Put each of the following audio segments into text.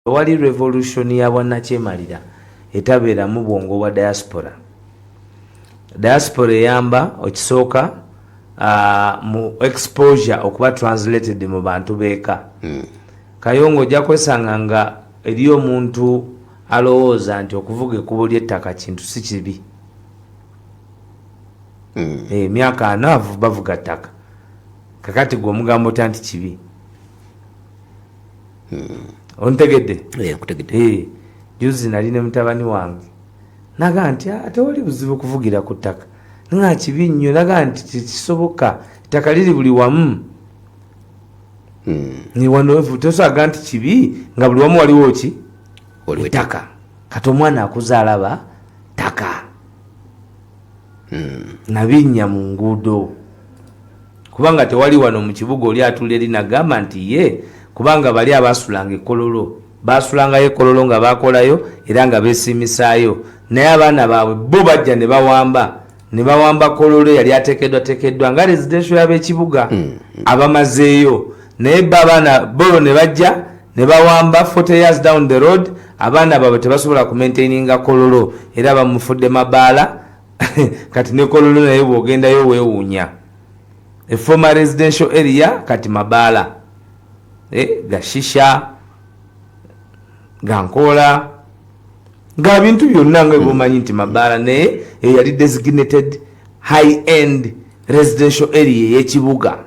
Tewali revolution ya bwannakyemalira etabeeramu bwongo bwa diaspora. Diaspora eyamba okisooka mu exposure okuba translated mu bantu b'eka. Kayongo, ojja kwesanga nga eri omuntu alowooza nti okuvuga ekkubo ly'ettaka kintu si kibi. Emyaka 40 bavuga ttaka, kakati gwe omugamba otya nti kibi? Ontegedde? Eh, nkutegedde. Juzi nali ne mutabani wange, naga nti, "Ah, tewali buzibu kuvugira ku ttaka." Nga kibi nnyo. Naga nti tekisoboka, ettaka liri buli wamu. Ni wano tosaga nti kibi nga buli wamu waliwo ki? Waliwo. Ettaka. Kati omwana akuze alaba ttaka nabinnya mu nguudo, kubanga tewali wano mu kibuga oli atula eri nagamba nti ye, kubanga bali abasulanga ekololo basulangayo ekololo nga bakolayo era nga besiimisaayo, naye abaana baabwe bo bajja ne bawamba Kololo yali ateekeddwa teekeddwa nga residential y'ab'ekibuga abamazeeyo, naye bo abaana bolo ne bajja ne bawamba. 40 years down the road, abaana baabwe tebasobola kumaintaininga Kololo era bamufudde mabaala. Kati ne Kololo naye bw'ogendayo weewuunya, a former residential area kati mabaala, gashisha, gankoola, nga bintu byonna nga bwomanyi nti mabaala, naye eyo yali designated high end residential area ey'ekibuga.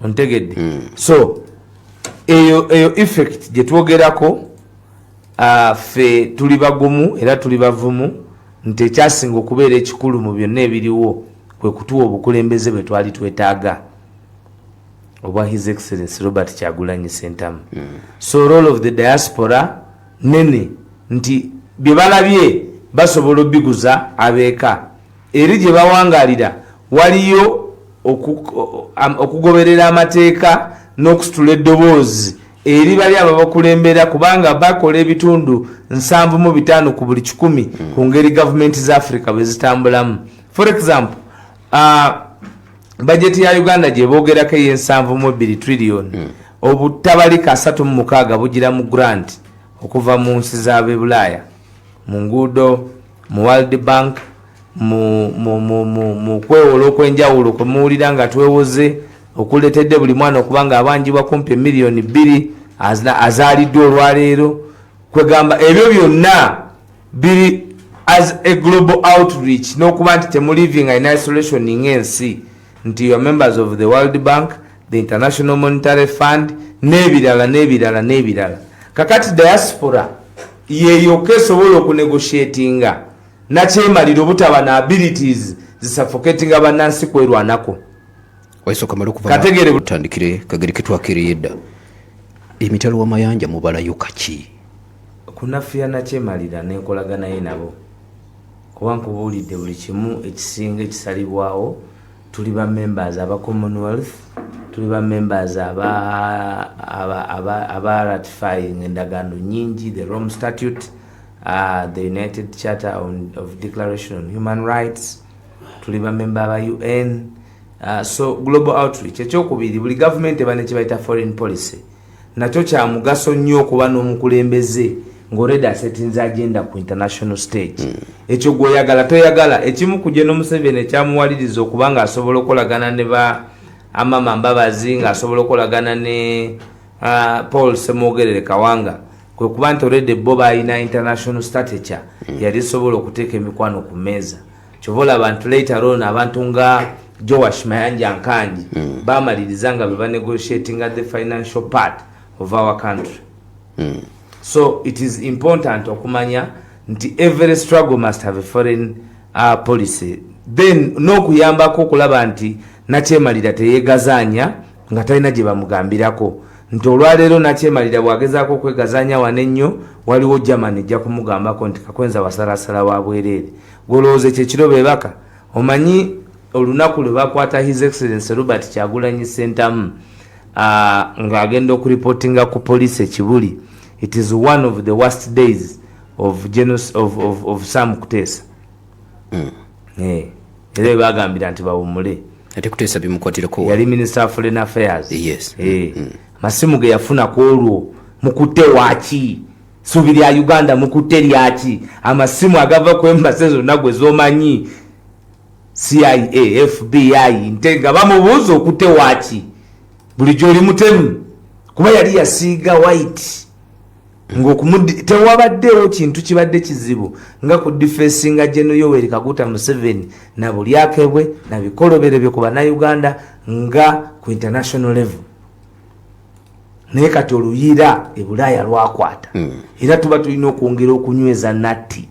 Ontegedde? So eyo effect gye twogerako, ffe tuli bagumu era tuli bavumu nti ekyasinga okubeera ekikulu mu byonna ebiriwo kwe kutuwa obukulembeze bwe twali twetaaga obwa His Excellence Robert Kyagulanyi Sentamu. So role of the diaspora nene nti bye balabye basobola obiguza abeeka eri gye bawangalira. Waliyo okugoberera amateeka n'okusitula eddoboozi eri bali ababakulembera, kubanga bakola ebitundu 75 ku buli 100 ku ngeri gavumenti za Africa bwe zitambulamu. For example, bajeti ya Uganda gye boogerako ey'e72 trillion, obutabalika 36 bugira mu grant okuva mu nsi z'ab'e Bulaaya, mu nguudo, mu World Bank, mu kwewola okw'enjawulo kwe muwulira nga twewoze, okuleetedde buli mwana okuba nga abanjibwa kumpi emiliyoni 2 azaaliddwa olwaleero. Kwegamba ebyo byonna biri as a global outreach, n'okuba nti temuliving in isolation ng'ensi, nti you are members of the World Bank, the International Monetary Fund, n'ebirala n'ebirala n'ebirala. Kakati diaspora yeyokka esobola okunegotiatinga nakyemalira obutaba na abilities zisuffocatinga bannansi kwerwanako. Waisooka male okuva Kategere tutandikire kageri ketwakiriye edda emitalo w'amayanja, mubalayo kaki? Kunafuya nakyemalira nenkolagana ye nabo, kuba nkubuulidde buli kimu ekisinga ekisalibwawo. Tuli ba members aba Commonwealth, tuli ba members aba ratifying endagaano nyingi, the Rome Statute, the United Charter of Declaration on Human Rights. Tuli ba member aba UN. So global outreach. Ekyokubiri, buli gavumenti eba nekibayita foreign policy. Nakyo kya mugaso nnyo okuba n'omukulembeze ng'already asetinze agenda ku international stage. Ekyo gweoyagala toyagala, ekimu ku General Museveni ekyamuwaliriza okuba nga asobola okukolagana ne ba Amama Mbabazi, ng'asobola okukolagana ne Paul Semwogerere Kawanga, kwe kuba nti already bo balina international stature yali esobola okuteeka emikwano ku mmeeza. Kyova olaba nti later on abantu nga Joash Mayanja Nkangi bamaliriza nga be banegotiatinga the financial part of our country. So it is important okumanya nti every struggle must have a foreign policy, then n'okuyambako okulaba nti nakyemalira teyegazaanya nga talina gye bamugambirako, nti olwaleero nakyemalira bw'agezaako okwegazanya wano ennyo, waliwo Germany ejja kumugambako nti Kakwenza wasalasala wa bwereere. Golowooza ekyo ekiro bebaka omanyi olunaku lwe bakwata His Excellence Robert Kyagulanyi Sentamu ng'agenda okureportinga ku poliisi ekibuli, it is one of the worst days of Sam Kuteesa. Era bebagambira nti bawumule. Ate Kuteesa bimukwatirako? Yali Minister of Foreign Affairs. Amasimu ge yafuna ku olwo, mukutte waaki? Suubi lya Uganda mukutte lyaki? Amasimu agava ku embassy zonna gwe zomanyi, CIA, FBI, nte nga bamubuuza, "Okutte waaki? Bulijjo oli mutemu?" Kuba yali yasiiga white tewabaddeewo kintu kibadde kizibu nga ku defacinga Gen Yoweri Kaguta Museveni na bulyakebwe na bikolobero bye ku Bannayuganda nga ku international level. Naye kati oluyiira ebulaaya lwakwata. Era tuba tulina okwongera okunyweza natti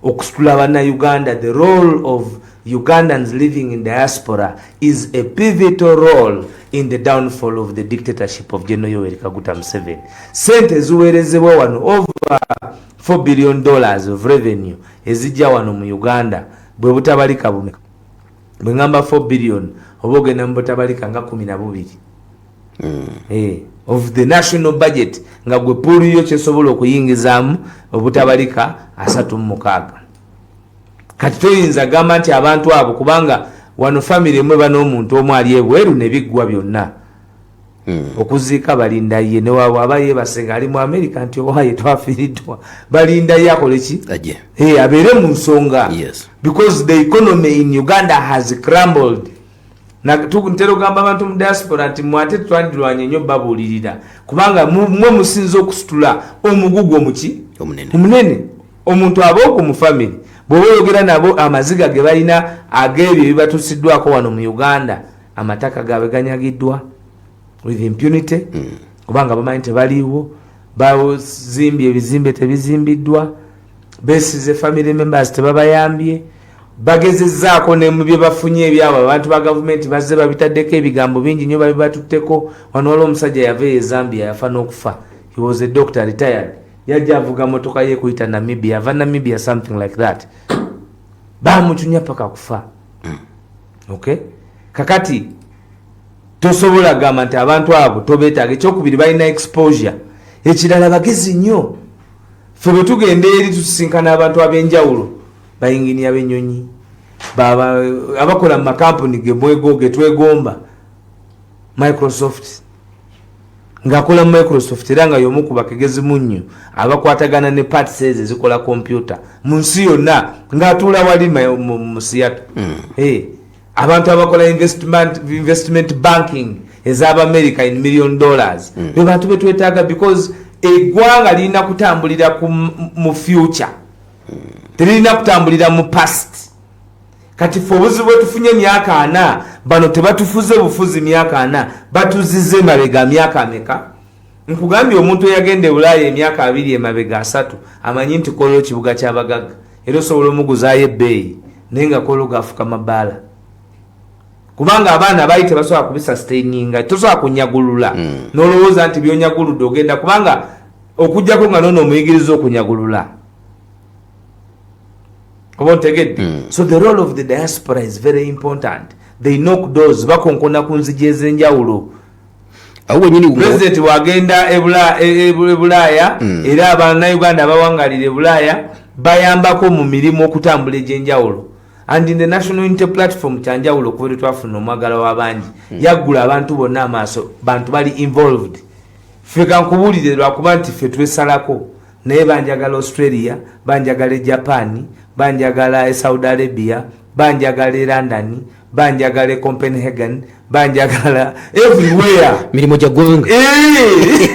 okusitula Bannayuganda. The role of Ugandans living in diaspora is a pivotal role in the downfall of the dictatorship of General Yoweri Kaguta Museveni. Sente eziweerezebwa wano, over $4 billion of revenue ezijja wano mu Uganda, bwe butabalika bumeka? Bwe ngamba 4 billion, oba ogenda mu butabalika nga 12 of the national budget, nga gwe pool yo kyesobola okuyingizaamu obutabalika 36. Kati toyinza gamba nti abantu abo, kubanga wano famire emwe ban'omuntu omu ali ebweru ne biggwa byonna. Okuziika balinda ye, newabwe aba yebase nga ali mu America nti owaye twafiiriddwa, balinda ye akole ki? Ajje. Hey, abeere mu nsonga. Because the economy in Uganda has crumbled. Ntera okugamba abantu mu diaspora nti mwe ate twandirwanye nnyo babuulirira, kubanga mwe musinza okusitula omugugu omuki? Omunene. Omunene. Omuntu aba okwo mu family, bw'oba oyogera nabo, amaziga ge balina ag'ebyo ebibatuusiddwako wano mu Uganda, amataka gaabwe ganyagiddwa with impunity, kubanga bamanyi tebaliiwo, bazimbye ebizimbe tebizimbiddwa, besize family members tebabayambye, bagezezzaako ne mu bye bafunye ebyabwe. Abantu ba gavumenti bazze babitaddeko ebigambo bingi nnyo, babibatutteko. Wano waliwo omusajja yava e Zambia, yafa n'okufa. He was a doctor, retired. Yajja avuga motoka ye kuyita Namibia, ava Namibia, something like that, bamucunya paka kufa. Okay, kakati tosobola gamba nti abantu abo tobeetaaga. Ekyokubiri, balina exposure. Ekirala, bagezi nnyo. Ffe bwe tugenda eri tusisinkana abantu ab'enjawulo, bayinginiya b'ennyonyi, abakola mu makampuni getwegomba, Microsoft, ng'akola mu Microsoft era nga y'omu ku bakegezi munnyo abakwatagana ne parts ezo ezikola kompyuta mu nsi yonna, ng'atuula wali mu Seattle. Eh, abantu abakola investment banking ez'Abamerica in million dollars, be bantu betwetaaga, because eggwanga lirina kutambulira mu future, teririna kutambulira mu past. Kati fe obuzibu bwetufunye emyaka 40, bano tebatufuze bufuzi myaka 40, batuzize emabega myaka meka? Nkugambye, omuntu eyagenda e Bulaaya emyaka 20 emabega, 30, amanyi nti Kololo kibuga kyabagagga, era osobola omuguzaayo ebbeeyi, naye nga Kololo gafuka mabaala, kubanga abaana baali tebasobola kubisustaininga. Tosobola kunyagulula n'olowooza nti byonyaguludde ogenda, kubanga okugjako nga noono omuyigiriza okunyagulula, oba ontegedde? So the role of the diaspora is very important. They knock doors, bakonkona ku nzigi ez'enjawulo. Awo wenyini. President bwagenda e Bulaaya, era Abannayuganda abawangalira e Bulaaya bayambako mu mirimu okutambula egy'enjawulo. And in the National Unity Platform, kyanjawulo okuva lwe twafuna omwagala w'abangi, yaggula abantu bonna amaaso, bantu bali involved. Ffe kankubuulire, lwakuba nti ffe twesalako, naye banjagala Australia, banjagala e Japan, banjagala e Saudi Arabia, banjagala e London, banjagala e Copenhagen, banjagala everywhere. Mirimu gya ggwanga. Eh!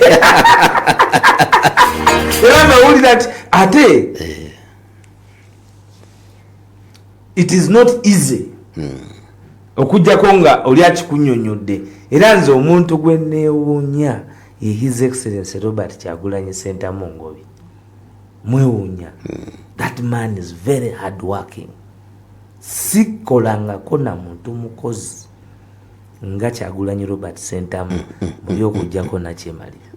Era ngawulira nti ate it is not easy, okugjako nga oli akikunyonyodde. Era nze omuntu gwe neewuunya ye His Excellence Robert Kyagulanyi Sentamu Ngobi. Mwewuunya, that man is very hard working. Sikolangako na muntu mukozi nga Kyagulanyi Robert Sentamu muli, okugjako nakyemalira.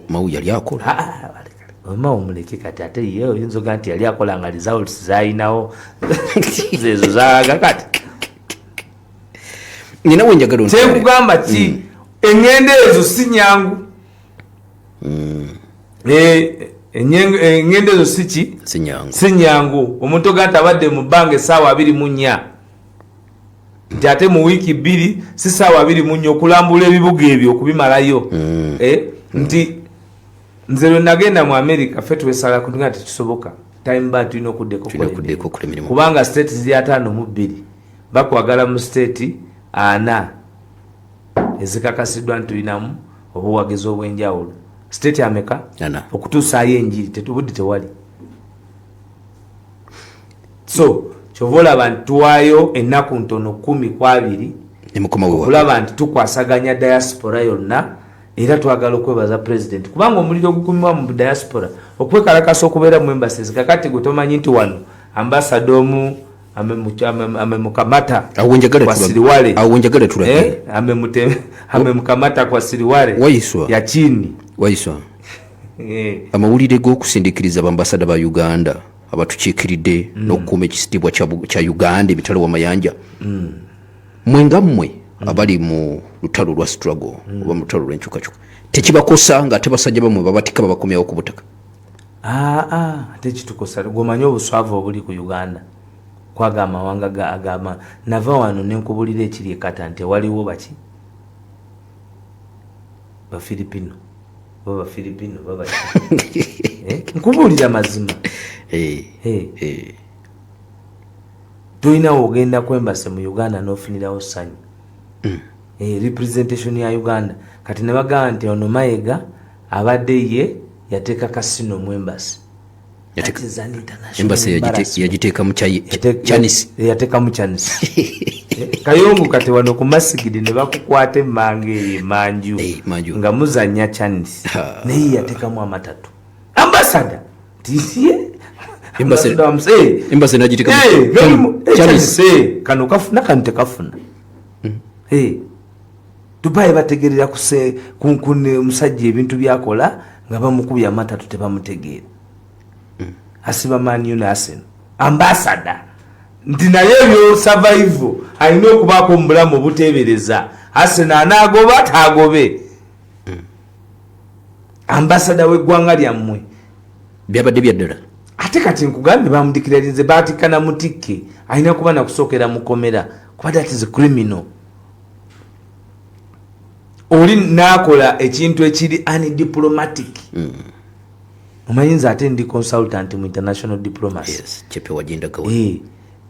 Mawu yali akola. Mawu muleke kati, ate ye oyinza oga nti yali akola nga results zayinawo zezo zalaga kati. Nina wenjagala ontwale. Kyenkugamba ki, eŋŋendo ezo si nyangu. Eh, eŋŋendo ezo si ki? Si nyangu. Si nyangu. Omuntu oga nti abadde mu bbanga essaawa 24. Nti ate mu wiiki 2, si saawa 24, okulambula ebibuga ebyo okubimalayo. Nti nze lwe nagenda mu America, ffe twesala kuga tekisoboka, time ba tulina okuddeko. Tulina okuddeko okukola emirimu. Kubanga state ziri 52, bakwagala mu state 40 ezikakasiddwa nti tulinamu obuwagizi obw'enjawulo. State ameka? Ana. Okutuusaayo enjiri tetubudde, tewali. So kyova olaba nti tuwaayo ennaku ntono, 12. Ne mukoma we. Okulaba nti tukwasaganya diaspora yonna. Era twagala okwebaza President, kubanga omuliro ogukumibwa mu diaspora okwekalakasa okubeera mu embassies, kakati gwe tomanyi nti wano ambassador omu amemukamata Awo wenjagala kwa siriwale. Awo wenjagala tulage. Amemkamata kwa siriwale Waiswa. ya chini. Waiswa. Amawulire g'okusindikiriza bambasada ba Uganda abatukiikiridde n'okukuuma ekitiibwa kya Uganda emitalo w'amayanja, mwe nga mmwe abali mu lutalo lwa struggle oba mu lutalo lw'enkyukakyuka, tekibakosa nga ate basajja bammwe babatikka, babakomyawo ku butaka? Aa, ate kitukosa. Gwomanyi obuswavu obuli ku Uganda kwaga amawanga agama nava wano nenkubulira ekiri ekata nti waliwo baki Bafilipino, oba Bafilipino babaki. Nkubuulira mazima. Tolinawo ogenda ku embassy mu Uganda n'ofunirawo ssanyu. Representation ya Uganda kati ne bagamba nti ono Mayiga abadde ye yateeka casino mu embassy. That is an international Embassy embarrassment. Yagiteekamu chanisi. Yateekamu chanisi. Kayongo kati wano ku masigidi ne bakukwata emmanga eyo emanju. Manju. Nga muzanya chanisi, naye yateekamu amatatu ambassador nti Ambassador Embassy n'agiteekamu chanisi. Chanisi, kano kafuna, kano tekafuna. Dubai bategerera ku musajja ebintu byakola nga bamukubye amatatu, tebamutegeera. Asiba Man U ne Arsenal ambassador nti naye ebyo survival alina okubaako mu bulamu obuteebereza Arsenal anaagoba taagobe ambassador w'eggwanga lyammwe. Byabadde byaddala. Ate kati nkugambye, bamudikirarinze, batikka na mutikke, alina kuba nakusookera mukomera kuba that is criminal. Oli nakola ekintu ekiri undiplomatic. Omanyi nze ate ndi consultant mu international diplomacy. Yes, chepe wajindagawe.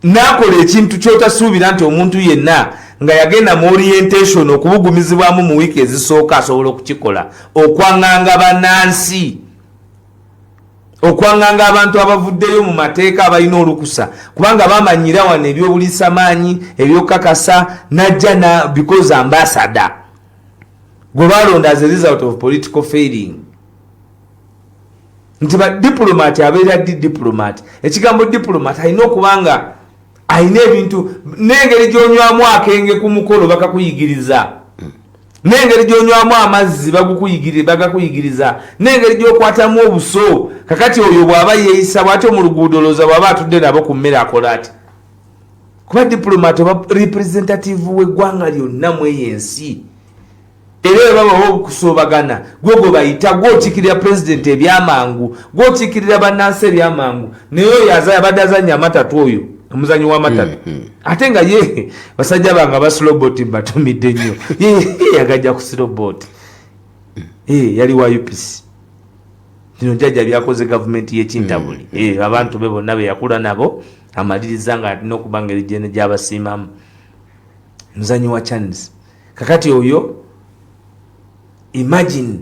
Nakola ekintu kyotasuubira nti omuntu yenna nga yagenda mu orientation okubugumizibwamu mu wiiki ezisooka asobola okukikola, okwaŋŋanga bannansi, okwaŋŋanga abantu abavuddeyo mu mateeka abalina olukusa, kubanga bamanyira wano ebyobuliisamaanyi ebyokakasa najja na because ambassador gwe balonda as a result of political failing nti ba diplomat abeera ddi diplomat? Ekigambo diplomat alina okuba nga alina ebintu n'engeri gyonywamu akenge ku mukolo bakakuyigiriza, n'engeri gyonywamu amazzi bagakuyigiriza, n'engeri gyokwatamu obuso. Kakati oyo bw'aba yeeyisa bw'atyo mu luguudo, olowooza bw'aba atudde nabo ku mmere akola ati? Kuba diplomat oba representative w'eggwanga lyonna mu eyo ensi, era bwe babawo okusoobagana, gwe gwe bayita, gwokiikirira president ebyamangu, gwokiikirira bannansi ebyamangu. Naye oyo abadde azanya amatatu, oyo omuzanyi w'amatatu, ate nga ye basajja bange aba slobot mbatumidde nnyo. Ye yagajja ku slobot. Yali wa UPC. Kino jjajja byakoze gavumenti y'ekintabuli. Abantu be bonna be yakula nabo amaliriza nga alina okuba ngeri gyene gyabasiimamu. Muzanyi wa chance. Kakati oyo, imagine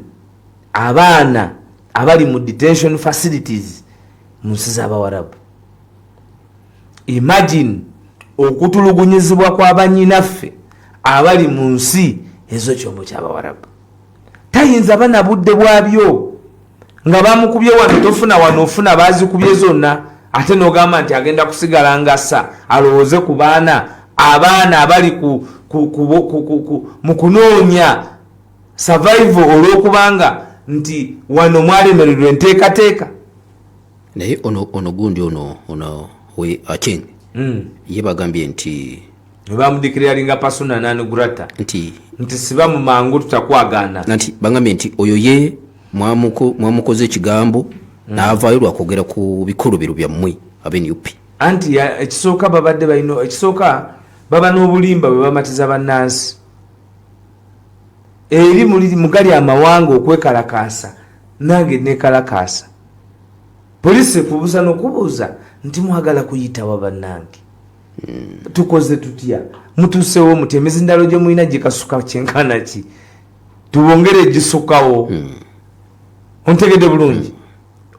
abaana abali mu detention facilities mu nsi z'Abawarabu, imagine okutulugunyizibwa kw'abanyinaffe abali mu nsi ez'ekyombo ky'Abawarabu. Tayinza bana budde bwabyo nga bamukubye wano, tofuna wano, ofuna bazikubye zonna, ate nogamba nti agenda kusigala ngasa alowooze ku baana, abaana abali mu kunoonya survival olw'okubanga nti wano mwalemererwa enteekateeka. Naye ono gundi ono we Acheng, ye bagambye nti Bamudeclaringa persona non grata. Nti Nti siba mu mangu, tutakwagaana. Nti bagambye nti oyo ye mwamukoze ekigambo n'avaayo lwakwogera ku bikolobero byammwe abe NUP. Anti ekisooka babadde balina ekisooka Baba n'obulimba bwe bamatiza bannansi eri mugali amawanga okwekalakaasa. Nange nekalakaasa, poliisi ekubuuza n'okubuuza nti, "Mwagala kuyitawa bannange? Tukoze tutya? Mutuusewo muti? Emizindalo gye mulina gikasuka kyenkana ki? Tubongere egisukawo?" Ontegedde bulungi?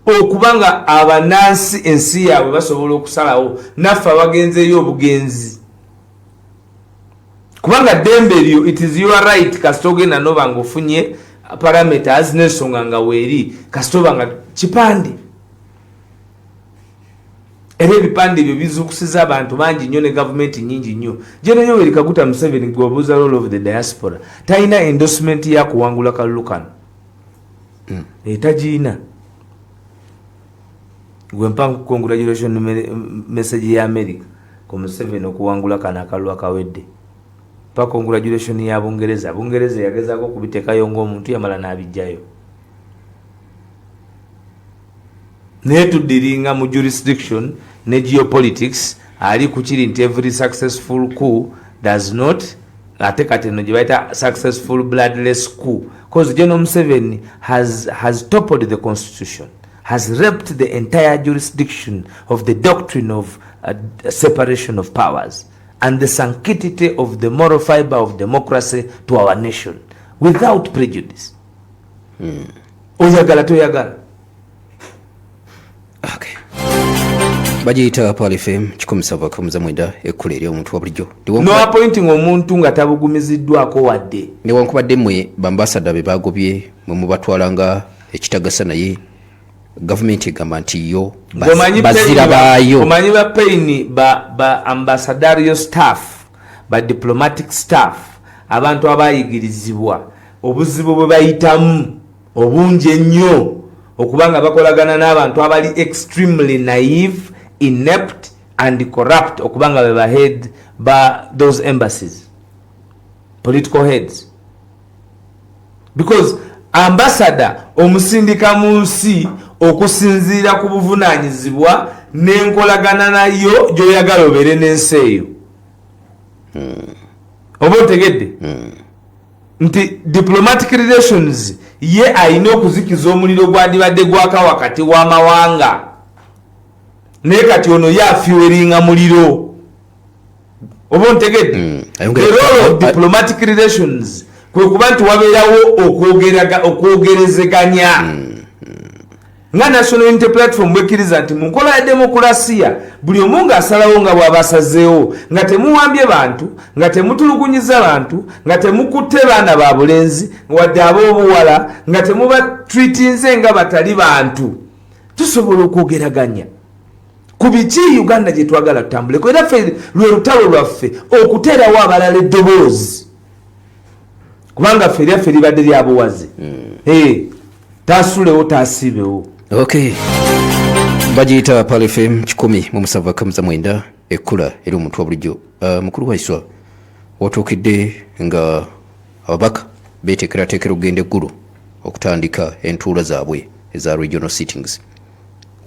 Okubanga abanansi ensi yaabwe basobola okusalawo, naffe abagenzeeyo obugenzi, kubanga ddembe eryo, it is your right. Kasita ogenda noba nga ofunye parameters n'ensonga nga weeri, kasita oba nga kipande, era ebipande ebyo bizuukusiza abantu bangi nnyo ne gavumenti nyingi nnyo. General Yoweri Kaguta Museveni gwewabuuza role of the diaspora, talina endorsement ya kuwangula kalulu kano. Tagiina. Gwe mpa congratulation message ya America ku Museveni okuwangula kano akalulu akawedde. Mpa congratulation ya Bungereza. Bungereza yagezaako okubiteekayo ngaomuntu yamala n'abijjayo, naye tudealinga mu jurisdiction ne geopolitics. Ali kukiri nti every successful coup does not, ate kati eno gye bayita successful bloodless coup, cause General Museveni has toppled the constitution, has raped the entire jurisdiction of the doctrine of separation of powers and the sanctity of the moral fiber of democracy to our nation without prejudice. Oyagala toyagala. Okay. Bagiyita Pearl FM 179, ekkula eri omuntu wa bulijjo. No appointing omuntu nga tabugumiziddwako wadde. Newankubadde mmwe bambasada be bagobye mwe mubatwala nga ekitagasa, naye gavumenti egamba nti yo bazira baayo. Omanyi ba pain ba ambassadorial staff, ba diplomatic staff, abantu abayigirizibwa, obuzibu bwe bayitamu obungi ennyo okubanga bakolagana n'abantu abali extremely naive, inept and corrupt, okubanga be ba head ba those embassies, political heads, because ambassador omusindika mu nsi okusinziira ku buvunaanyizibwa n'enkolagana nayo gy'oyagala obeere n'ensi eyo. Oba otegedde nti diplomatic relations ye alina okuzikiza omuliro gwandibadde gwaka wakati w'amawanga, naye kati ono ye afuelinga muliro. Oba ontegedde? The role of diplomatic relations kwe kuba nti wabeerawo okwogerezeganya, nga National Unity Platform bwekkiriza nti mu nkola ya demokulasiya buli omu ng'asalawo nga bw'aba asazeewo, nga temuwambye bantu, nga temutulugunyiza bantu, nga temukutte baana ba bulenzi wadde ab'obuwala, nga temubatreatinze nga batali bantu, tusobola okwogeraganya ku biki Uganda gye twagala tutambuleko. Era ffe lwe lutalo lwaffe okuteerawo abalala eddoboozi, kubanga ffe eryaffe libadde lyabuwaze. Tasulewo, tasiibewo. Okay, bagiyita Pearl FM 179, ekkula eri omuntu wa bulijjo. Mukulu Waiswa, watuukidde nga ababaka beteekerateekera okugenda eggulu okutandika entuula zaabwe eza regional sittings.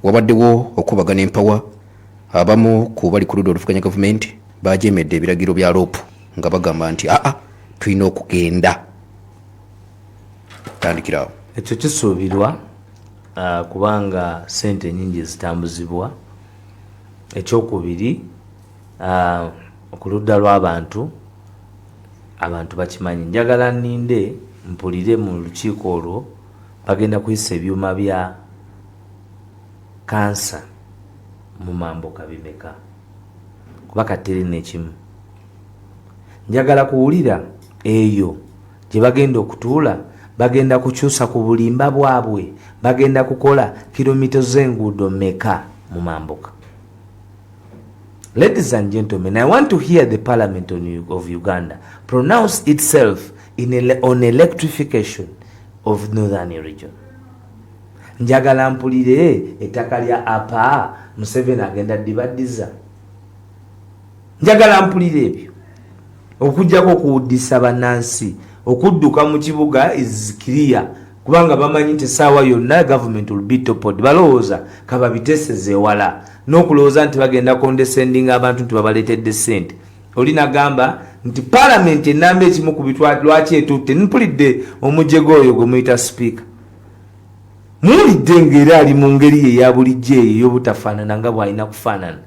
Wabaddewo okubagana empawa. Abamu ku bali ku ludda oluvuganya gavumenti bajemedde ebiragiro bya LOP nga bagamba nti aa, tulina okugenda tandikirawo. Ekyo kisuubirwa, kubanga sente nyingi zitambuzibwa. Ekyokubiri, ku ludda lw'abantu, abantu bakimanyi. Njagala nninde mpulire mu lukiiko olwo bagenda kuyisa ebyuma bya kansa mu mambuka bimeka, kuba kati nekimu. Njagala kuwulira eyo gye bagenda okutuula, bagenda kukyusa ku bulimba bwabwe, bagenda kukola kilomita z'enguudo meka mu mambuka. Ladies and gentlemen, I want to hear the Parliament of Uganda pronounce itself on electrification of northern region. Njagala mpulire ettaka lya apa Museveni agenda dibaddiza. Njagala mpulire ebyo. Okujjako okuwuddisa bannansi okudduka mu kibuga is clear, kubanga bamanyi nti essaawa yonna government will be toppled. Balowooza kababiteeseza ewala n'okulowooza nti bagenda condescending abantu nti babaleetedde sente. Oli nagamba nti palamenti enamba ekimu ku bitwa lwaki etutte. Mpulidde omujego oyo gwe muyita sipiika, muwulidde ngaera ali mu ngeri ye eya bulijjo eyo ey'obutafaanana nga bw'alina kufaanana,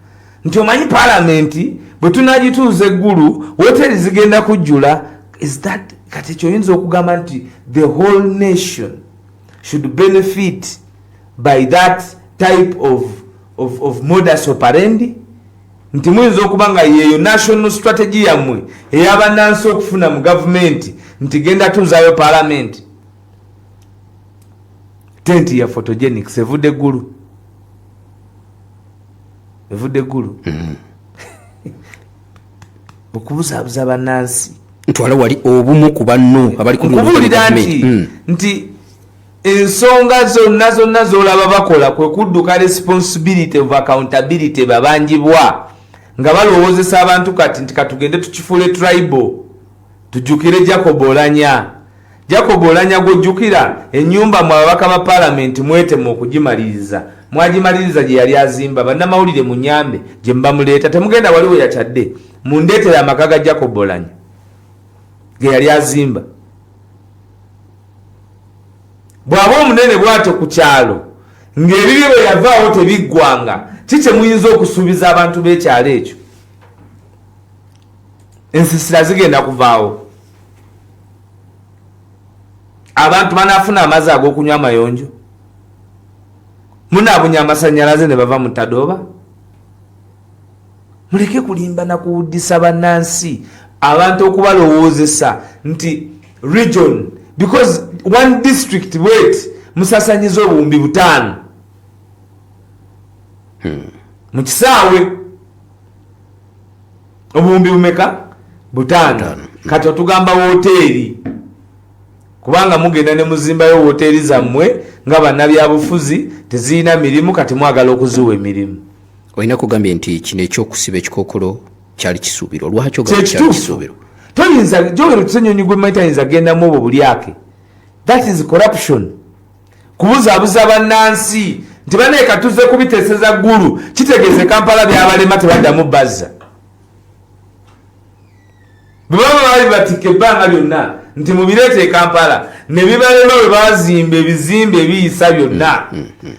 nti omanyi palamenti bwe tunagituuza eggulu, woteri zigenda kujjula. Is that kati ekyo oyinza okugamba nti the whole nation should benefit by that type of modus operandi? Nti muyinza okuba nga yeeyo national strategy yammwe ey'abannansi okufuna mu gavumenti, nti genda tuuzaayo palamenti, tenti ya photogenics evudde eggulu, evudde eggulu, okubuzaabuza bannansi. Ntwala wali obumu ku banno abali ku Nkubuulira nti ensonga zonna zonna z'olaba bakola kwe kudduka responsibility of accountability babanjibwa, nga balowoozesa abantu kati nti katugende tukifuule tribal. Tujjukire Jacob Olanya. Jacob Olanya gw'ojjukira, ennyumba mu ababaka ba paalamenti mwetema okugimaliriza, mwagimaliriza gye yali azimba. Bannamawulire munyambe gye muba muleeta, temugenda wali we yakyadde, mundeetere amaka ga Jacob Olanya ge yali azimba. Bw'aba omunene bw'atyo ku kyalo, ng'ebibye bwe yavaawo tebiggwanga, ki kye muyinza okusuubiza abantu b'ekyalo ekyo? Ensisira zigenda kuvaawo? Abantu banaafuna amazzi ag'okunywa amayonjo? Munaabunya amasanyalaze ne bava mu tadooba? Muleke kulimba na kuwuddisa bannansi, abantu okubalowoozesa nti region, because one district bwet musasanyiza 5000 mu kisaawe. Obuwumbi bumeka? 5. Kati otugamba woteeri, kubanga mugenda ne muzimbayo woteeri zammwe nga bannabyabufuzi, tezirina mirimu, kati mwagala okuziwa emirimu. Olina kugambye nti kino ekyokusiba ekikookolo kyali kisuubirwa. Lwaki ogamba kyali Kyekituufu. kisuubirwa? Toyinza, Joel Ssenyonyi gwe mmanyi tayinza gendamu obwo bulyake. That is corruption, kubuzaabuza bannansi nti banaye katuze kubiteeseza ggulu, kitegeeze Kampala byabalema, tebaddamu bazza. Bwe baba baali batikka ebbanga lyonna nti mubireete e Kampala ne bibalema, bwe bazimba ebizimbe ebiyisa byonna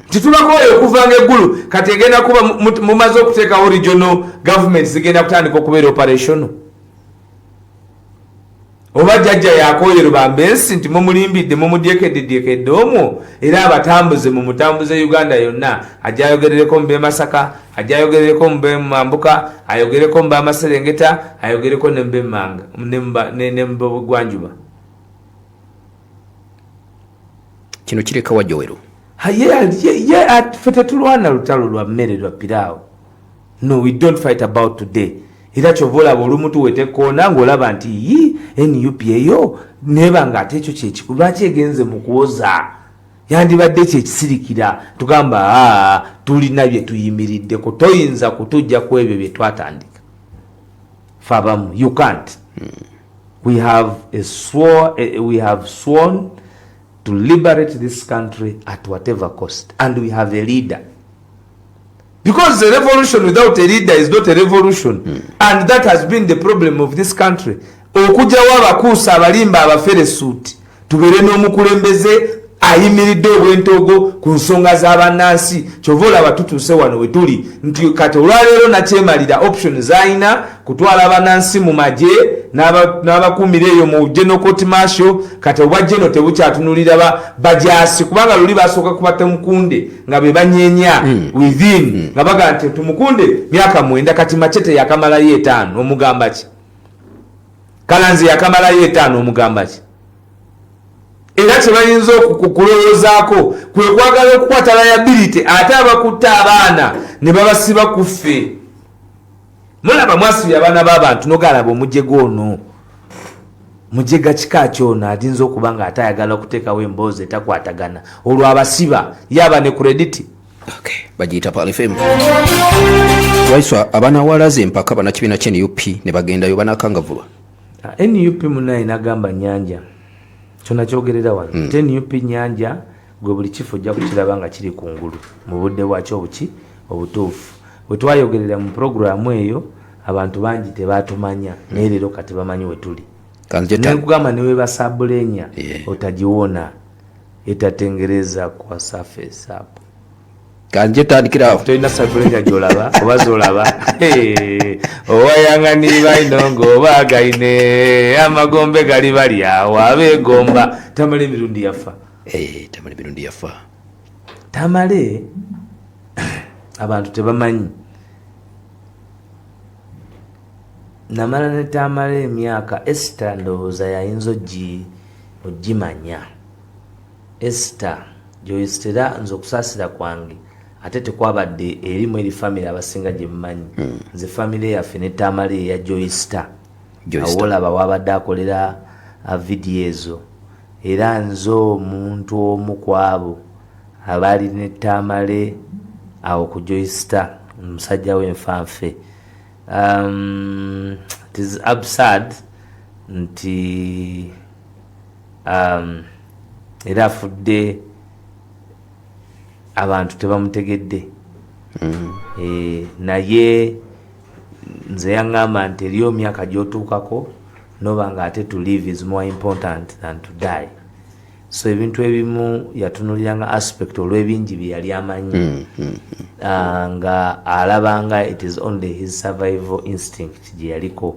nti tubakooye okuva nga eggulu, kati egenda kuba mumaze okuteekawo regional government, zigenda kutandika okubeera operational. Oba jjajja yakooye Lubambensi nti mumulimbidde, mumudyekeddedyekedde omwo, era abatambuze mumutambuze Uganda yonna, ajja ayogerereko mu b'e Masaka, ajja ayogerereko mu b'e Mambuka, ayogereko mu b'Amaserengeta, ayogereko ne mu b'Emmanga ne mu b'Obugwanjuba. Kino kireka wa, Joel? Ha, ye ffe tetulwana lutalo lwa mmere lwa piraawo. No, we don't fight about today. Era kyova olaba olumu tuweta ekkoona ng'olaba nti yi NUP eyo neba nga ate ekyo kyekikulu, lwaki egenze mu kuwoza? Yandibadde kyekisirikira. Tugamba, aa, tulina bye tuyimiriddeko, toyinza kutujja ku ebyo bye twatandika fe abamu. You can't. We have sworn to liberate this country at whatever cost, and we have a leader, because a revolution without a leader is not a revolution. And that has been the problem of this country, okugyawo abakuusa, abalimba, abaferesuuti, tubeere n'omukulembeze ayimiridde obwentogo ku nsonga z'abannansi. Kyova olaba tutuuse wano we tuli, nti kati olwaleero nakyemalira option z'alina kutwala bannansi mu magye n'abakuumira eyo mu general court martial. Kati obwa geno tebukyatunulira bajaasi, kubanga luli basooka kuba Tumukunde nga be banyenya within, nga bagaa nti Tumukunde myaka 9, kati Machete yakamalayo 5, omugamba ki? Kalanzi yakamalayo 5, omugamba ki? Era kyebayinza okulowoozaako kwe kwagala okukwata liability, ate abakutta abaana ne babasiba ku ffe. Mulaba mwasibye abaana b'abantu, nogalaba omujega ono, mujega kika kyono ayinza okuba nga ate ayagala okuteekawo emboozi etakwatagana, olwo abasiba yaba ne credit. Okay, bagiyita Pearl FM. Waiswa, abanawalaza empaka bannakibiina kye NUP ne bagendayo banakangavulwa? Ah, NUP munaye nagamba nyanja, kyona kyogerera wano. Te NUP nyanja, gwe buli kifo ojja kukiraba nga kiri kungulu mu budde bwakyo obuki obutuufu. Bwe twayogerera mu puroguramu eyo, Abantu bangi tebatumanya, naye leero kati bamanyi we tuli. Nekugamba newebasabulenya otajiwona etatengereza kwa surface hapo. Kanje tandikira tolina sabulenya gyolaba oba zolaba owayanganiba inongo obagaine amagombe gali bali awo abegomba. Tamale emirundi yafa. Tamale emirundi yafa. Tamale abantu tebamanyi. Namala ne Tamale emyaka Esther ndowooza yayinza ogimanya. Esther gyoyisitera nze okusaasira kwange ate tekwabadde erimu eri famire abasinga gye mmanyi. Nze famire yaffe ne Tamale eya Joyster. Joyster. Awo olaba wabadde akolera vidiyo ezo. Era nze omuntu omu ku abo abaali ne Tamale awo ku Joyster, omusajja w'enfanfe. It is absurd nti era afudde abantu tebamutegedde. Naye nze yaŋŋamba nti eriyo myaka gy'otuukako noba nga ate to live is more important than to die. So ebintu ebimu yatunuliranga aspect olw'ebingi bye yali amanyi, nga alabanga it is only his survival instinct gye yaliko,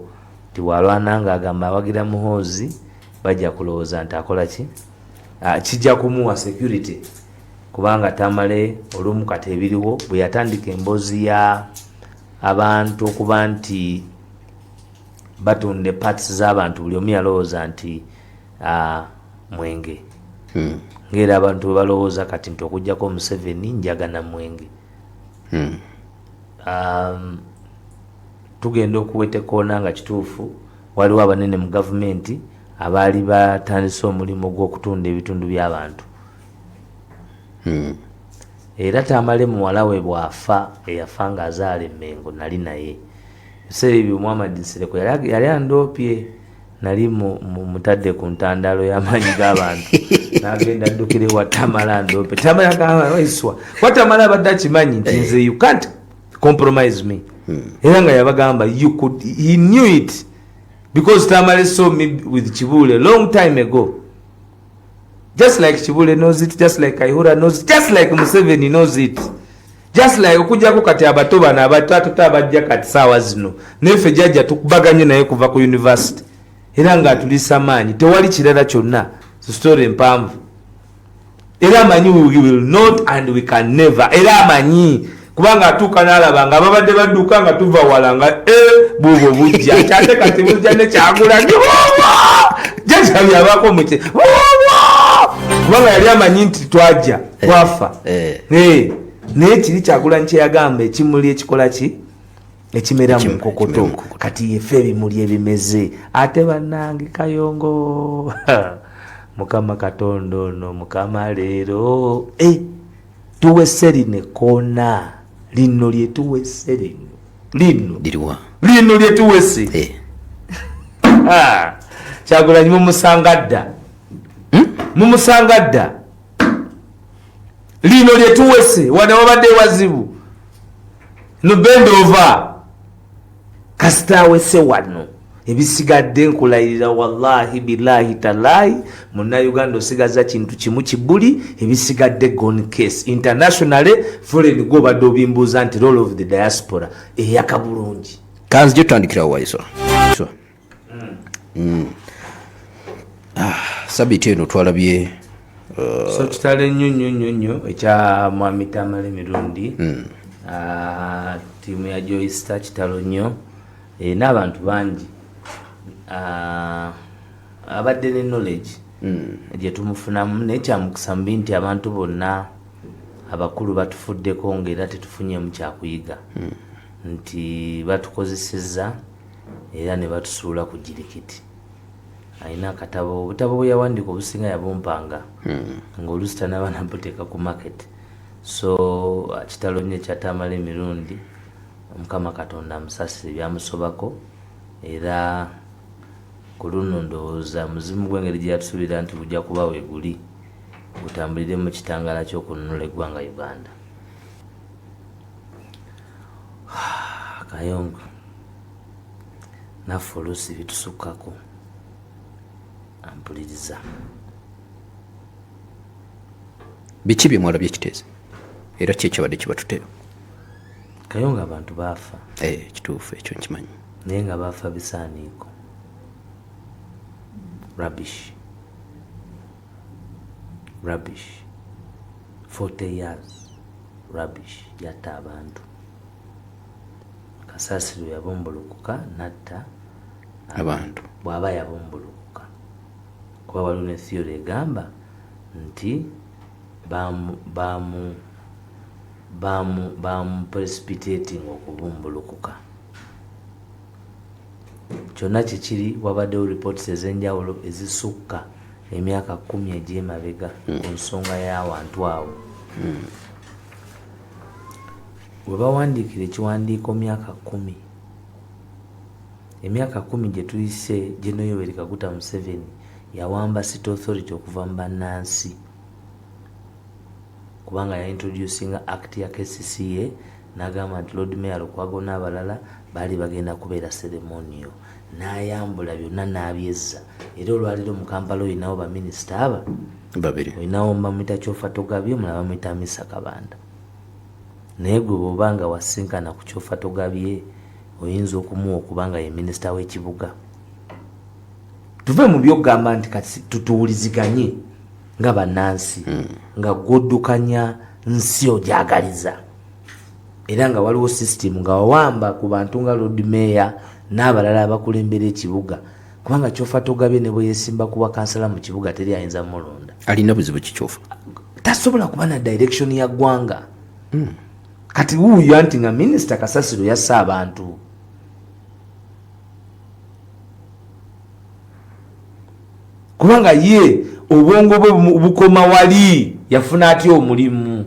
nti bw'alwana nga agamba awagira Muhoozi bajja kulowooza nti akola ki, kijja kumuwa security, kubanga Tamale olumu kati ebiriwo bwe yatandika emboozi ya abantu okuba nti batunda parts z'abantu, buli omu yalowooza nti mwenge, ngaera abantu bwe balowooza kati nti okugjako Museveni njaga na mwenge. Tugenda okuweta ekoona nga kituufu waliwo abanene mu gavumenti abaali batandise omulimu gw'okutunda ebitundu by'abantu. Era Tamale muwala we bw'afa, eyafa ng'azaala emmengo, nali naye ebiseera ebyo. Muhammad Nsereko yali andoopye, nali mutadde ku ntandalo y'amaanyi g'abantu, n'agenda addukire wa Tamale andoope. Tamale agamba iswa kwa Tamale abadde akimanyi nti nze you can't compromise me. Era nga yabagamba you could, he knew it because Tamale saw me with Kibule long time ago, just like Kibule knows it, just like Kaihura knows it, just like Museveni knows it, just like okujjako kati abato bano abato ate abajja kati saawa zino. Naffe jjajja tukubaganye naye kuva ku university era ng'atulisa maanyi, tewali kirala kyonna, story empanvu. Era amanyi we will not and we can never. Era amanyi kubanga atuuka n'alaba nga babadde badduka nga tuva wala nga e buubwo bujja ate kati bujja ne Kyagulanyi jjajja byabako muki kubanga yali amanyi nti twajja twafa. Naye kiri Kyagulanyi kyeyagamba ekimuli ekikola ki ekimera mu nkokoto, kati yefe ebimuli ebimeze. Ate bannange Kayongo, Mukama Katonda ono, Mukama leero tuwese lino ekoona lino lyetuwese lino lino. Liriwa? Lino lyetuwese. Kyagulanyi mumusanga dda, mumusanga dda. Lino lyetuwese wana wabadde wazibu no bend over kasita awese wano, ebisigadde nkulayirira wallahi bilahi talahi Munnayuganda osigaza kintu kimu kibuli, ebisigadde gone case internationally foreign. Gwobadde obimbuuza nti role of the diaspora eyaka bulungi. Kanzije tutandikirawo Waiswa. Sabiti eno twalabye So kitalo ennyo nnyo nnyo nnyo ekya mwami Tamale Emirundi, ttiimu ya Joystar, kitalo nnyo. N'abantu bangi. Abadde ne knowledge gye tumufunamu, naye kyamukisa mubi nti abantu bonna abakulu batufuddeko ngaera tetufunyemu kyakuyiga, nti batukozesezza era ne batusuula ku jirikiti. Alina akatabo, obutabo bwe yawandiika obusinga yabumpanga ng'oluusi tanaba nabuteeka ku market. So kitalo nnyo ekya Tamale Emirundi. Omukama Katonda amusasire byamusobako. Era ku luno ndowooza muzimu gw'engeri gye yatusuubira nti gujja kuba weeguli gutambulire mu kitangaala ky'okununula eggwanga Uganda. Kayongo. Naffe oluusi bitusukkako. Ampuliriza. Biki bye mwalabye Kiteezi, era ki ekyabadde kibatuteyo? Kayonga, abantu baafa. Eh, kituufu, ekyo nkimanyi. Naye nga baafa bisaaniiko, rubbish, rubbish, 40 years rubbish yatta abantu. Kasasiro yabumbulukuka natta abantu. Bw'aba yabumbulukuka, kuba waliwo ne theory egamba nti bamu precipitating okubumbulukuka. Kyonna kikiri, wabaddewo reports ez'enjawulo ezisukka emyaka 10 egy'emabega ku nsonga y'awantu awo. We bawandiikira ekiwandiiko myaka 10, emyaka 10 gye tuyise, General Yoweri Kaguta Museveni yawamba city authority okuva mu bannansi, kubanga yaintroducinga act ya KCCA n'agamba nti Lord Mayor Lukwago n'abalala baali bagenda kubeera ceremonial, n'ayambula byonna n'abyezza. Era olwaleero mu Kampala olinawo baminisita aba babiri. Olinawo bamuyita Kyofatogabye, omulala bamuyita Misa Kabanda. Naye gwe bw'oba nga wasinkana ku Kyofatogabye, oyinza okumuwa okuba nga ye minisita w'ekibuga? Tuve mu byokugamba nti kati tutuwuliziganye nga bannansi, nga gwoddukanya nsi ogyagaliza, era nga waliwo system nga wawamba ku bantu nga Lord Mayor n'abalala abakulembera ekibuga, kubanga Kyofatogabye ne bwe yesimba kuba kansala mu kibuga, teri ayinza mulonda. Alina buzibu kikyofa? Tasobola kuba na direction ya ggwanga. Kati wuuyo nti nga minisita kasasiro yasse abantu. Kubanga ye obwongo bwe bukoma wali. Yafuna atya omulimu?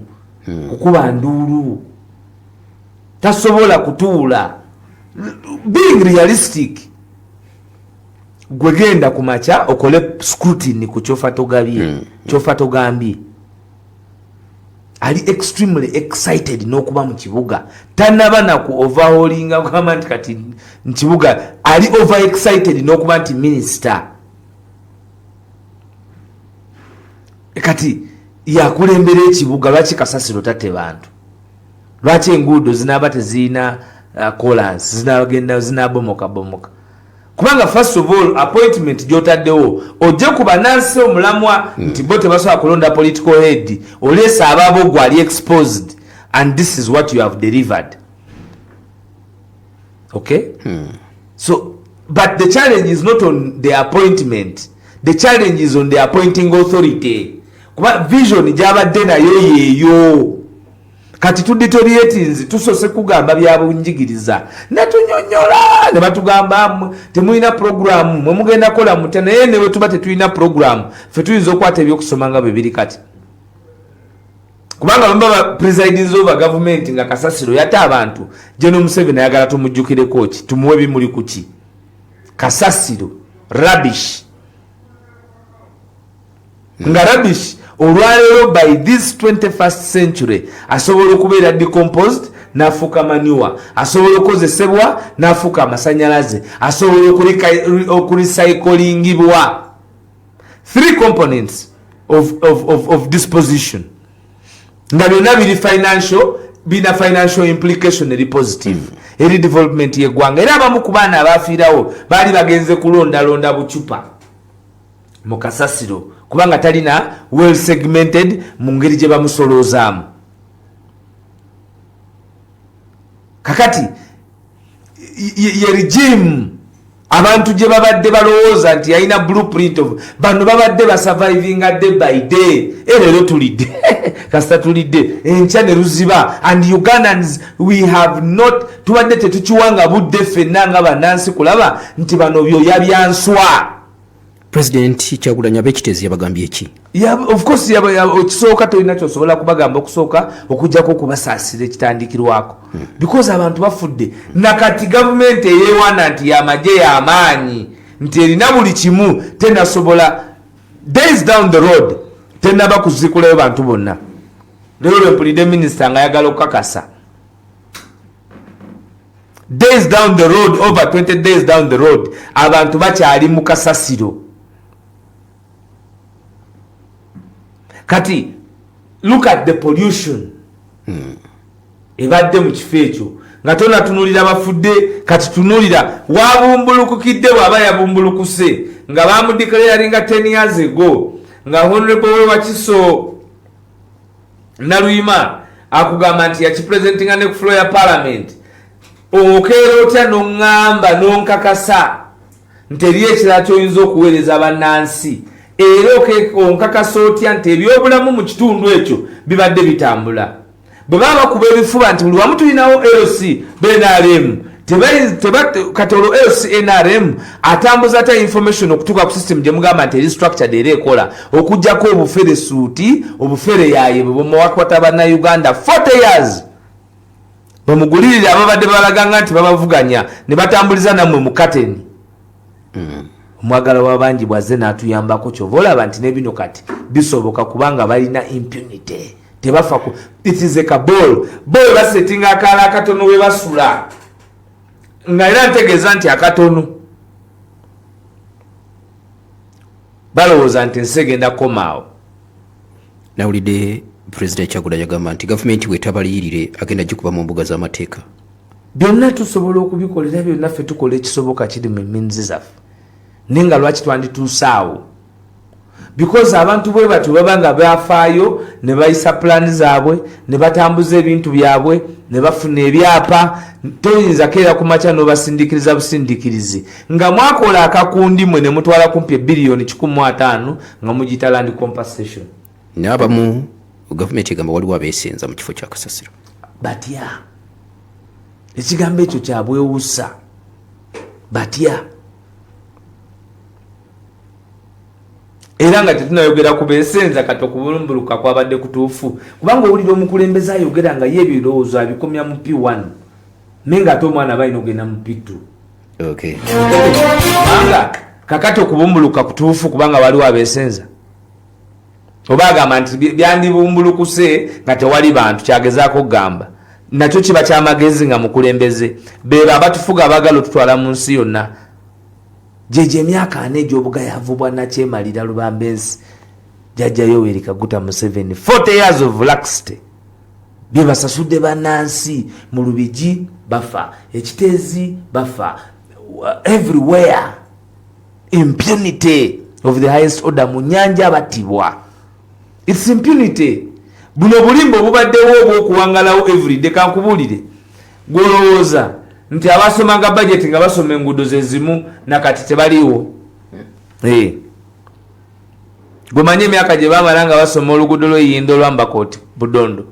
Kukuba nduulu. Tasobola kutuula. Being realistic, gwe genda ku makya okole scrutiny ku Kyofatogabye. Kyofatogambye ali extremely excited n'okuba mu kibuga, tanaba naku overhaulinga kugamba nti kati nkibuga. Ali over excited n'okuba nti minisita kati yakulembera ekibuga. Lwaki kasasiro tatte bantu? Lwaki enguudo zinaaba tezirina collars, zinagenda zinabomokabomoka? Kubanga first of all, appointment gyotaddewo ojje ku bannansi omulamwa nti bo tebasobola kulonda political head, oleesa abaabo, gwe ali exposed, and this is what you have delivered. Okay, so but the challenge is not on the appointment, the challenge is on the appointing authority, kuba vision gyabadde nayo yeeyo. Kati tudeterioratinze. Tusose kugamba byabunjigiriza, netunyonyola ne batugamba, "Temulina programu, mwe mugenda kola mutya?" Naye ne bwe tuba tetulina programu, ffe tuyinza okukwata ebyokusoma nga bwe biri kati, kubanga bamba presiding over gavumenti nga kasasiro yate abantu. General Museveni ayagala tumujjukireko ki? Tumuwe bimuli ku ki? Kasasiro, rubbish, nga rubbish olwaleero by this 21st century asobola okubeera decomposed n'afuuka manure, asobola okukozesebwa n'afuuka amasanyalaze, asobola okurecyclingibwa. Three components of disposition nga byonna biri financial, bina financial implication eri positive eri development yeggwanga. Era abamu ku baana abafiirawo baali bagenze kulondalonda bucupa mu kasasiro, kubanga talina well segmented mu ngeri gye bamusoloozaamu. Kakati ye regime abantu gye babadde balowooza nti yalina blueprint of bano babadde basurvivinga day by day. Erero tulidde, kasita tulidde, enkya ne luziba. And Ugandans, we have not, tubadde tetukiwanga budde ffenna nga bannansi kulaba nti bano byoya byanswa. President Kyagulanyi, ab'Ekiteezi yabagambye ki? Of course, ekisooka tolina kyosobola kubagamba okusooka okugjako okubasaasira ekitandikirwako, because abantu bafudde. Nakati gavumenti eyeewaana nti yamagye yamaanyi, nti erina buli kimu, tenasobola, days down the road tenaba kuzikulayo bantu bonna. Leero lwempulidde minisita nga ayagala okukakasa. Days down the road, over 20 days down the road, abantu bakyali mu kasasiro. Kati look at the pollution ebadde mu kifo ekyo nga tonatunulira bafudde. Kati tunulira wabumbulukukidde, bw'aba yabumbulukuse nga bamudeclaringa 10 years ago, nga honorable we Wakiso Naluyima akugamba nti yakipresentinga ne ku floor ya parliament. Okeera otya noŋŋamba nonkakasa nti eriyo ekirala kyoyinza okuweereza bannansi? Era onkakasa otya nti ebyobulamu mu kitundu ekyo bibadde bitambula, bwe baba bakuba ebifuba nti buli wamu tulinawo LC BNRM? Kati olwo LC NRM atambuza ata information okutuuka ku system gye mugamba nti eri structured era ekola, okugjako obufere suuti, obufere yaye bwe bumuwakwata bannayuganda 40 years, bamugulirire ababadde balaganga nti babavuganya ne batambuliza nammwe mu kateni? Omwagala w'abangi bwazze n'atuyambako, kyova olaba nti nebino kati bisoboka, kubanga balina impunity, tebafa ku it is a cabal. Bo we basetinga akaala akatono we basula, nga era ntegeeza nti akatono, balowooza nti ensi egenda kukomaawo. Nawulidde Pulezidenti Kyagulanyi yagamba nti gavumenti bwetabaliyirire agenda gikuba mu mbuga z'amateeka. Byonna tusobola okubikolera byonna, ffe tukola ekisoboka kiri mu means zaffe. Naye nga lwaki twandituuse awo? Because abantu bwe batyo baba nga bafaayo ne bayisa pulaani zaabwe ne batambuza ebintu byabwe ne bafuna ebyapa. Toyinza keera ku makya n'obasindikiriza busindikirizi nga mwakola akakundi mwe ne mutwala kumpi ebbiliyoni 150 nga mugiyita land compensation. N'abamu gavumenti egamba waliwo abeesenza mu kifo kya kasasiro. Batya? Ekigambo ekyo kyabwewusa, batya? Era nga tetunayogera ku beesenza, kati okubulumbuluka kwabadde kutuufu, kubanga owulira omukulembeze ayogera nga ye ebirowoozo abikomya mu P1, naye nga ate omwana aba alina okugenda mu P2. Kubanga kakati okubumbuluka kutuufu kubanga waliwo abeesenza, oba agamba nti byandibumbulukuse nga tewali bantu, kyagezaako okugamba nakyo kiba kyamagezi nga mukulembeze. Beba abatufuga abaagala otutwala mu nsi yonna. Gyegyo emyaka 40 egy'obugayavu bwa nakyemalira lubambensi Jjajja Yoweri Kaguta Museveni, 40 years of laxity bye basasudde bannansi. Mu Lubigi bafa, Ekiteezi bafa, everywhere impunity of the highest order. Mu nyanja battibwa, its impunity. Buno bulimba obubaddewo obwokuwangalawo everyday. Kankubuulire, gwolowooza nti abasomanga budget nga basoma enguudo zezimu nakati tebaliiwo? Eh. Gwemanyi emyaka gye bamala nga basoma oluguudo lweyindo olwambakooti Budondo,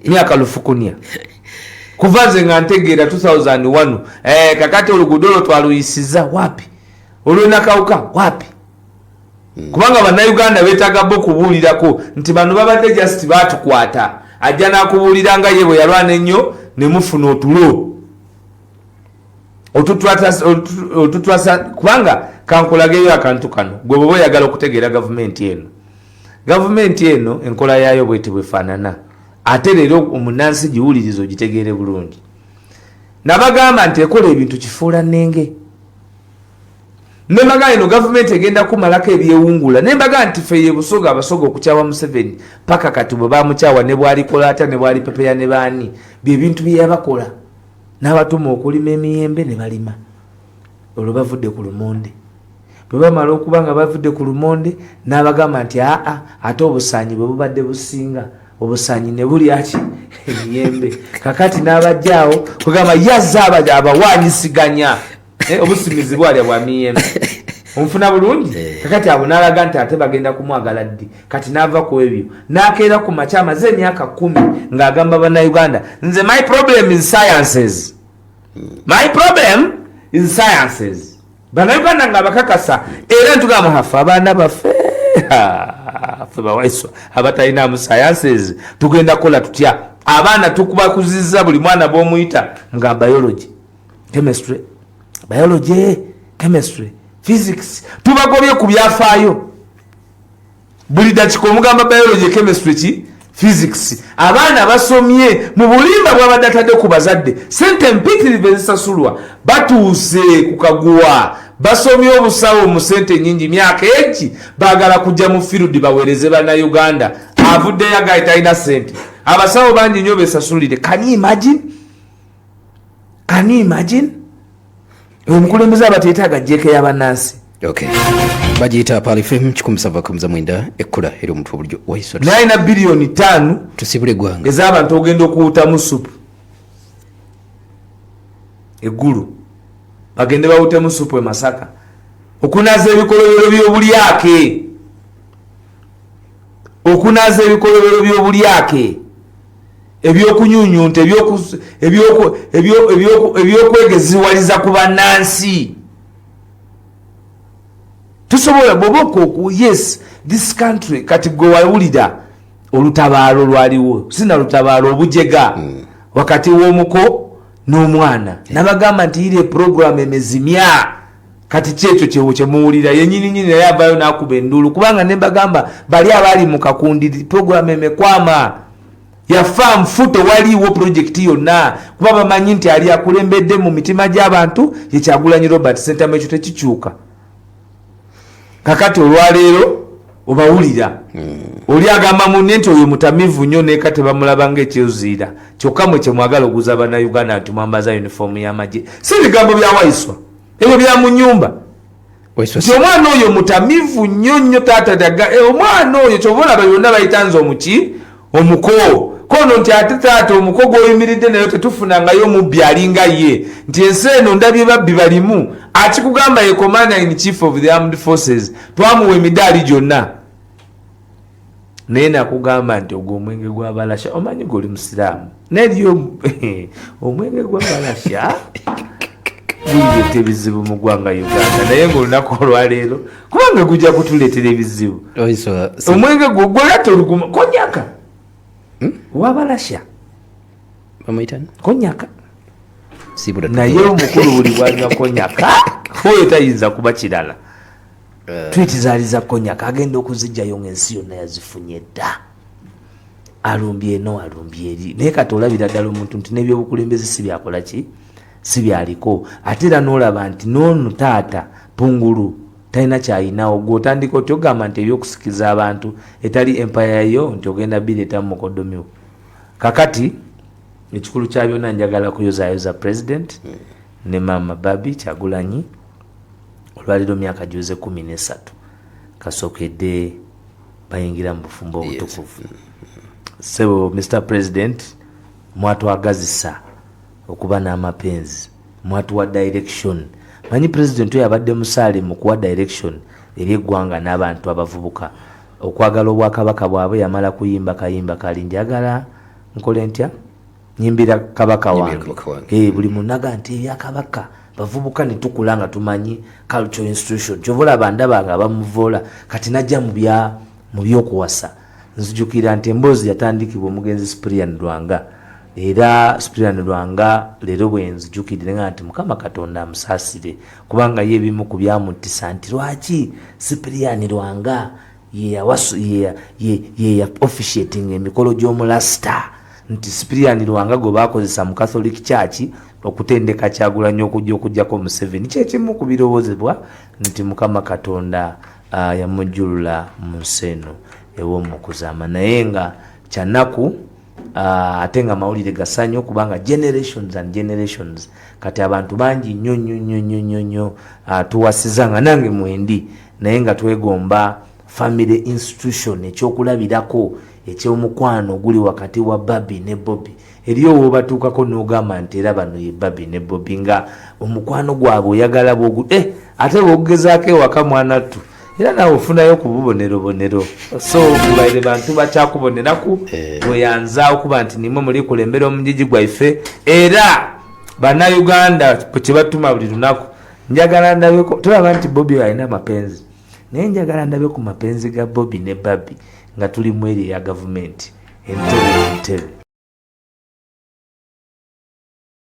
myaka lufukunya kuva nze nga ntegeera 2001. Eh, kakati oluguudo olwo twaluyisiza wapi? Olwenakawuka wapi? Kubanga bannayuganda beetaaga bo kubuulirako nti bano babadde just baatukwata. Ajja n'akubuulira nga ye bwe yalwana ennyo ne mufuna otulo otutwasa. Kubanga kankulageyo akantu kano, gwe bweba oyagala okutegeera gavumenti eno, gavumenti eno enkola yaayo bweti bwefaanana. Ate leero omunansi giwuliriza ogitegeere bulungi. Nabagamba nti ekola ebintu kifuula nnenge. Nembaga eno gavumenti egenda kumalako ebyewungula. Nembaga nti fe ye Busoga, Abasoga okukyawa Museveni paka kati bwe bamukyawa ne bwalikola atya ne bwalipepeya ne baani, byebintu bye yabakola n'abatuma okulima emiyembe ne balima. Olwo bavudde ku lumonde. Bwe bamala okuba nga bavudde ku lumonde, n'abagamba nti aa, ate obusaanyi bwe bubadde businga obusaanyi ne bulyaki emiyembe. Kakati n'abajjaawo kugamba yazze abawaanyisiganya. Eh, obusimizi bwalya bwa miyembe, onfuna bulungi? Eh. Kakati abo n'alaga nti ate bagenda kumwagala ddi? Kati n'ava ku ebyo n'akeera ku makya, amaze emyaka 10 ng'agamba bannayuganda, nze my problem is sciences, my problem is sciences. Bannayuganda nga bakakasa era ntugamba hafe abaana baffe, ffe bawaiswa abatalinamu sciences tugenda kukola tutya? Abaana tukubakuziza, buli mwana bwomuyita nga biology, chemistry, biology, chemistry, physics. Tubagobye ku byafaayo. Buli dakika omugamba biology, chemistry, ki Physics. Abaana basomye mu bulimba bwabadde atadde ku bazadde, sente mpitirivu ezisasulwa, batuuse ku kaguwa, basomye obusawo mu sente nyingi, myaka egi baagala kujja mu field baweereze Bannayuganda. Avuddeyo agaye talina sente. Abasawo bangi nnyo besasulire. Can you imagine? Can you imagine? Omukulembeze aba teetaaga jjeeko ey'abannansi. Okay, bagiyita Pearl FM 179, ekkula eri omuntu obulijjo. Waiswa, naye alina biliyoni 5 tusibule eggwanga. Ez'abantu ogenda okuwutamu supu eggulu, bagende bawutemu supu e Masaka okunaza ebikolobero by'obulyake, okunaza ebikolobero by'obulyake, ebyokunyunyunta, ebyokwegeziwaliza ku bannansi. Tusobola bwoba, yes, this country. Kati gwe wawulira olutabaalo lwaliwo, sina lutabaalo, obujega wakati w'omuko n'omwana, nabagamba nti ire program emezimya. Kati kyekyo kyemuwulira yenyininyini, naye avayo nakuba enduulu, kubanga nembagamba bali abali mu kakundi, program emekwama yafa nfu, tewaliiwo projekiti yonna, kuba bamanyi nti ali akulembedde mu mitima gy'abantu ye Kyagulanyi Robert Sentamu. Ekyo tekikyuka. Kakati olwaleero obawulira oli agamba munne nti oyo mutamivu nnyo, neka tebamulaba ngaekyeziira. Kyokka mwe kyemwagala oguza Bannayuganda nti mwambaza uniform y'amagye, si bigambo bya Waiswa, ebyo bya mu nyumba, nti omwana oyo mutamivu nnyo nnyo, taata daga omwana oyo kyova olaba byonna bayitanze omuki omuko kono, nti ate taata omuko gwoyimiridde naye tetufunangayo omubbi alinga ye, nti ensi eno ndabye babbi balimu. Akikugamba ye Commander in Chief of the Armed Forces, twamuwa emidaali gyonna. Naye nakugamba nti ogwo omwenge gw'abalasha, omanyi gwe oli musiraamu, naye omwenge gw'abalasha gulireeta ebizibu mu ggwanga Uganda. Naye ngaolunaku olwaleero, kubanga gujja kutuleetera ebizibu, omwenge gwo gwolata oluguma konyaka wabalasha. Bamuyitani? Konyaka. Naye omukulu buli bwanywa konyaka oyo tayinza kuba kirala. Tweet zaali za konyaka, agenda okuzijjayo ngaensi yonna yazifunye dda, alumbye eno, alumbye eri. Naye kati olabira ddala omuntu nti n'ebyobukulembeze si byakola ki, si byaliko. Ate era n'olaba nti noono taata pungulu talina kyayinawo. Gwe otandika otya ogamba nti ebyokusikiza abantu etali empire yo, nti ogenda bireeta mu mukodomiwo? Kakati ekikulu kya byonna, njagala kuyozayoza President ne Maama Babi Kyagulanyi. Olwaliro myaka gyuze 13 kasookedde bayingira mu bufumbo obutukuvu. Sebo Mr President, mwatwagazisa okuba n'amapenzi, mwatuwa direction. Manyi President oyo abadde musaale mu kuwa direction eri eggwanga n'abantu abavubuka okwagala obwakabaka bwabwe. Yamala kuyimba kayimba kali, "Njagala nkole ntya, nyimbira kabaka Nyimbira wange." Kabaka wange. Buli munaga nti ebyakabaka, bavubuka netukula nga tumanyi cultural institution. Kyova olaba ndaba nga bamuvoola. Kati najja mu byokuwasa. Nzijukira nti emboozi yatandikibwa omugenzi Cyprian Lwanga, era Cyprian Lwanga leero bwe nzijukirire nga nti Mukama Katonda amusaasire, kubanga ye ebimu ku byamuttisa nti lwaki Cyprian Lwanga ye officiating emikolo gy'omulasita, nti Cyprian Lwanga gwe bakozesa mu Catholic Church okutendeka Kyagulanyi okujja okugjako Museveni. Kyekimu ku birowoozebwa nti Mukama Katonda yamujjulula mu nsi eno ew'omukuzaama. Naye nga kyanaku, ate nga mawulire gasanyu, kubanga generations and generations, kati abantu bangi nnyo nnyo nnyo nnyo nnyo nnyo tuwasiza nga nange mwendi, naye nga twegomba family institution, ekyokulabirako ekyomukwano oguli wakati wa Babi ne Bobi. Eriyo wobatuukako n'ogamba nti era bano ye Babi ne Bobi, nga omukwano gwabwe oyagala bwogu ate bwogugezaako ewaka, mwanattu, era naawe ofunayo ku bubonerobonero. So mubaire bantu bakyakuboneraku bweyanza okuba nti nimwe muli kulembera omugigi gwaife. Era Bannayuganda kyebatuma buli lunaku, njagala ndabeko, tulaba nti Bobi alina amapenzi, naye njagala ndabe ku mapenzi ga Bobi ne Babi nga tuli mu eri eya gavumenti, entebe entebe.